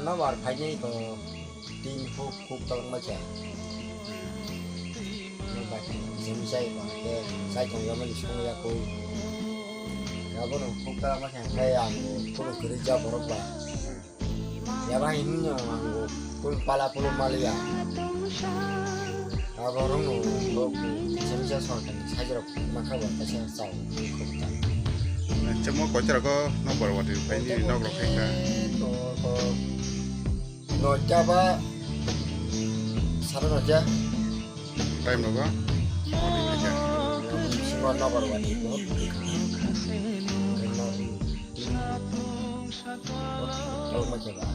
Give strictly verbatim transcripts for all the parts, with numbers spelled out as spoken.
Nobar phainai to tin huk huk tolong ma cha. Nobar jemjai ba ke sai tong yamani song ya ko. Abono huk tolong ma cha kai ang ko kuri ja borok ba. Yaba hinno ang ko kun pala pulo maliya. Abo rong no ko jemjai sorkar sai rok ma kha ba kaisa chao. Chemo koitara ko nobar wati phaini nok rok khai kha. Noita ba sara noita. Time rogo. Sima nabar wani bo. Roma keba.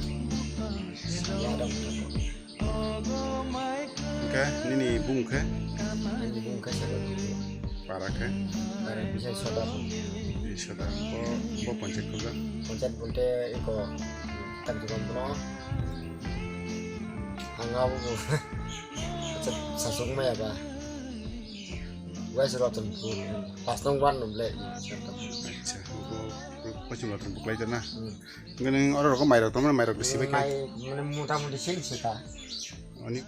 Ya dong. Oke, nini bung khe? Nini bung khe sara. Para khe? Para bisa soda. Bisa soda. Bo, bo panchayat ko ga? Panchayat bolte iko tak juga bono. Ang abo bo. Acha, sasuk maya ba. West Ratanpur, pas nong wan nong le. Acha, bo, bo, Pachim Ratanpur klai jana. Hmm. Ngene oro rok mai rok, tomne mai rok bisi bai khe. Mai, mane mota moti sing sika. Ani